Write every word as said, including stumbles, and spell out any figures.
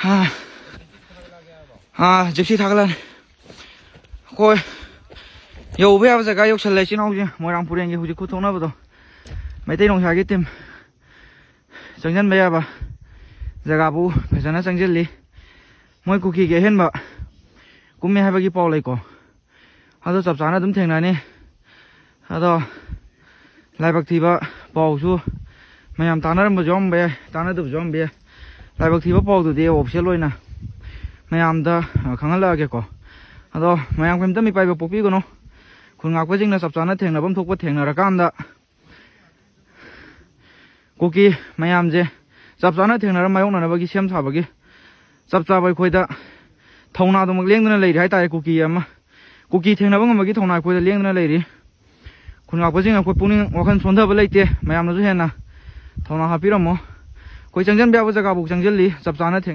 ꯍꯥ꯫ ꯑꯥ, ꯖꯤꯞꯁꯤ ꯊꯥꯒꯠꯂꯛꯑꯅꯤ꯫ ꯑꯩꯈꯣꯏ ꯌꯧꯕ ꯌꯥꯕ ꯖꯒꯥ ꯌꯧꯁꯜꯂꯦ, ꯏꯆꯤꯟ ꯏꯅꯥꯎꯁꯦ꯫ ꯃꯣꯏꯔꯥꯡ ꯄꯨꯔꯦꯟꯒꯤ ꯍꯧꯖꯤꯛ ꯈꯨꯠ ꯊꯣꯛꯅꯕꯗꯣ, ꯃꯩꯇꯩ ꯅꯣꯡꯁꯥꯒꯤ ꯇꯤꯝ ꯆꯪꯁꯤꯟꯕ ꯌꯥꯕ ꯖꯒꯥꯕꯨ ꯐꯖꯅ ꯆꯪꯁꯤꯜꯂꯤ꯫ ꯃꯣꯏ ꯀꯨꯀꯤꯒꯤ ꯑꯍꯦꯟꯕ ꯀꯨꯝꯃꯦ ꯍꯥꯏꯕꯒꯤ ꯄꯥꯎ ꯂꯩꯀꯣ꯫ ꯑꯗꯣ ꯆꯞ ꯆꯥꯅ ꯑꯗꯨꯝ ꯊꯦꯡꯅꯅꯤ꯫ ꯑꯗꯣ ꯂꯥꯏꯕꯛ ꯊꯤꯕ ꯄꯥꯎꯁꯨ ꯃꯌꯥꯝ ꯇꯥꯟꯅꯔꯝꯕꯁꯨ ꯌꯥꯎꯔꯝꯕ ꯌꯥꯏ, ꯇꯥꯟꯅꯗꯕꯁꯨ ꯌꯥꯎꯔꯝꯕ ꯌꯥꯏ꯫ ꯂꯥꯏꯕꯛ ꯊꯤꯕ ꯄꯥꯎꯗꯨꯗꯤ ꯑꯣꯐꯤꯁꯦꯜ ꯑꯣꯏꯅ ꯃꯌꯥꯝꯗ, ꯑ, ꯈꯪꯍꯜꯂꯛꯑꯒꯦꯀꯣ꯫ ꯑꯗꯣ ꯃꯌꯥꯝ ꯀꯔꯤꯝꯇ ꯃꯤꯄꯥꯏꯕ ꯄꯣꯛꯄꯤꯒꯅꯨ꯫ ꯈꯨꯟ ꯉꯥꯛꯄꯁꯤꯡꯅ ꯆꯞ ꯆꯥꯅ ꯊꯦꯡꯅꯐꯝ ꯊꯣꯛꯄ ꯊꯦꯡꯅꯔꯀꯥꯟꯗ ꯀꯨꯀꯤ ꯃꯌꯥꯝꯁꯦ ꯆꯞ ꯆꯥꯅ ꯊꯦꯡꯅꯔ ꯃꯥꯌꯣꯛꯅꯅꯕꯒꯤ ꯁꯦꯝ ꯁꯥꯕꯒꯤ ꯆꯞ ꯆꯥꯕ ꯑꯩꯈꯣꯏꯗ ꯊꯧꯅꯥꯗꯨꯃꯛ ꯂꯦꯡꯗꯅ ꯂꯩꯔꯤ ꯍꯥꯏꯇꯥꯔꯦ꯫ ꯀꯨꯀꯤ ꯑꯃ, ꯀꯨꯀꯤ ꯊꯦꯡꯅꯕ ꯉꯝꯕꯒꯤ ꯊꯧꯅꯥ ꯑꯩꯈꯣꯏꯗ ꯂꯦꯡꯗꯅ ꯂꯩꯔꯤ꯫ ꯈꯨꯟ ꯉꯥꯛꯄꯁꯤꯡ, ꯑꯩꯈꯣꯏ ꯄꯨꯛꯅꯤꯡ ꯋꯥꯈꯜ ꯁꯣꯟꯊꯕ ꯂꯩꯇꯦ꯫ ꯃꯌꯥꯝꯅꯁꯨ ꯍꯦꯟꯅ ꯊꯧꯅꯥ ꯍꯥꯞꯄꯤꯔꯝꯃꯣ꯫ ꯑꯩꯈꯣꯏ ꯆꯪꯁꯤꯟꯕ ꯌꯥꯕ ꯖꯒꯥꯐꯥꯎ ꯆꯪꯁꯤꯜꯂꯤ, ꯆꯞ ꯆꯥꯅ ꯊꯦꯡ-